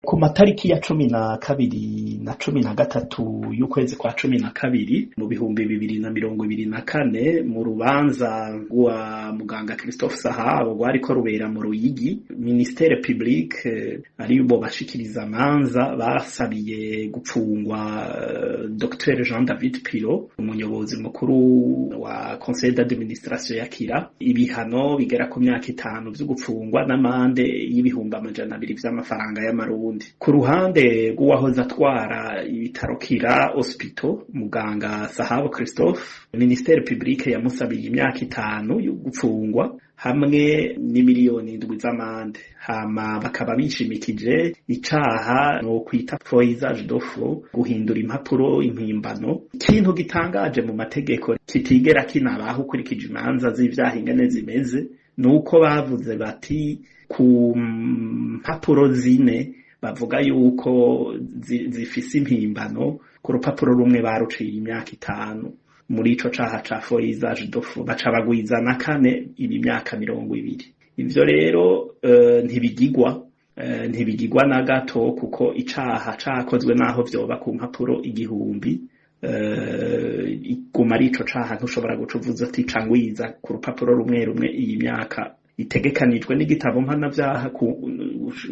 Ku matariki ya 12 na 13 y'ukwezi kwa 12 mu 2024, mu rubanza rwa muganga Christophe Sahabo rwariko rubera mu Ruyigi, ministère public, ari bo bashikiriza amanza, basabiye gupfungwa Dr Jean David Piro, umuyobozi mukuru wa conseil d'administration ya Kira, ibihano bigera ku myaka 5 vyo gupfungwa n'amande y'200,000 vy'amafaranga y'amarundi. Ku ruhande rw'uwahoze atwara ibitaro Kira Hospital, muganga Sahabo Christophe, ministère public yamusabiye imyaka 5 yo gupfungwa hamwe n'7 miliyoni z'amande. Hama bakaba bishimikije icaha no kwita faux usage de faux, guhindura impapuro impimbano, ikintu gitangaje mu mategeko kitigera kinabaho ukurikije imanza z'ivyaha ingene zimeze. Nuko bavuze bati ku mpapuro zine bavuga yuko zifise impimbano, ku rupapuro rumwe baruciye imyaka 5 muri ico caha ca faux usage de faux, baca bagwiza na kane, iba imyaka 20. Ivyo rero ntibigigwa na gato, kuko icaha cakozwe naho vyoba ku mpapuro 1000, iguma ari ico caha. Ntushobora guca uvuza ati ca ngwiza ku rupapuro rumwe rumwe iyi myaka itegekanijwe n'igitabo mpanavyaha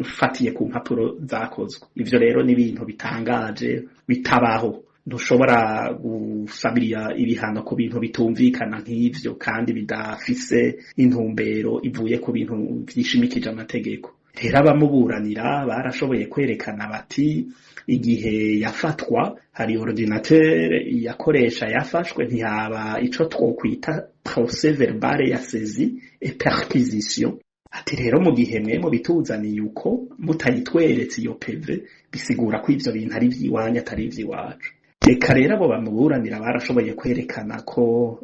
ufatiye ku mpapuro zakozwe. Ivyo rero ni ibintu bitangaje bitabaho. Ntushobora gusabira ibihano ku bintu bitumvikana nk'ivyo kandi bidafise intumbero ivuye ku bintu vyishimikije amategeko. Rero abamuburanira barashoboye kwerekana bati igihe yafatwa hari ordinateur yakoresha yafashwe, ntihaba ico twokwita procès verbal ya saisie et perquisition. Ati rero mu gihe mwe mubituzaniye uko mutayitweretse iyo PV, bisigura ko ivyo bintu ari ivy'iwanyu atari ivy'iwacu. Reka rero abo bamuburanira barashoboye kwerekana ko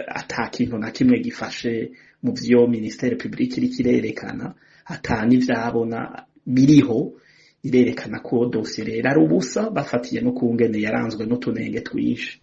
ata kintu na kimwe gifashe mu vyo ministère public iriko irerekana, ata n'ivyabona biriho. Irerekana ko dosiye rero ari ubusa, bafatiye no kungene yaranzwe n'utunenge twinshi.